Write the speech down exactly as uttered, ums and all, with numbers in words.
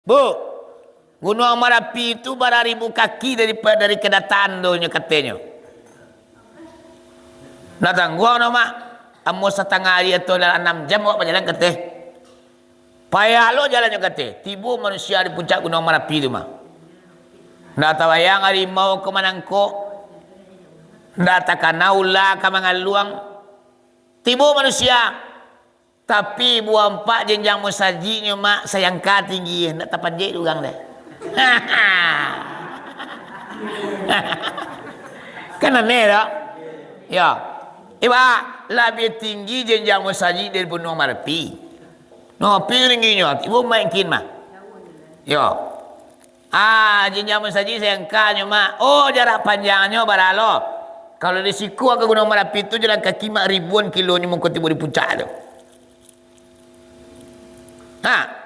Bu, Gunuang Marapi tu bara ribu kaki dari, dari kedatangan tu nyo katonyo. Ndak tangguang no, Mak. Ambo satangah ari atau dalam anam jam awak bajalan kateh. Payah lo jalannyo kateh. Tibo manusia di puncak Gunuang Marapi tu, Mak. Ndak tabayang harimau ka manangkok. Ndak takana ula ka mangaluang. Tibo manusia. Tapi buah ampak jenjang musajiknyo, Mak, sayangka tinggi, ndak tapanjek dek urang deh. Kan aneh, tak? Yo. Iba, labiah tinggi jenjang musajik dari Gunuang Marapi. No, pi tingginyo, ibo mungkin mah. Yo. Ah, jenjang musajik sayangkanyo, Mak. Oh, jarak panjangnyo bara lo. Kalau dari siko ka Gunuang Marapi tu jalan kaki, Mak, ribuan kilonyo mangko tibo di puncak tu. Ha,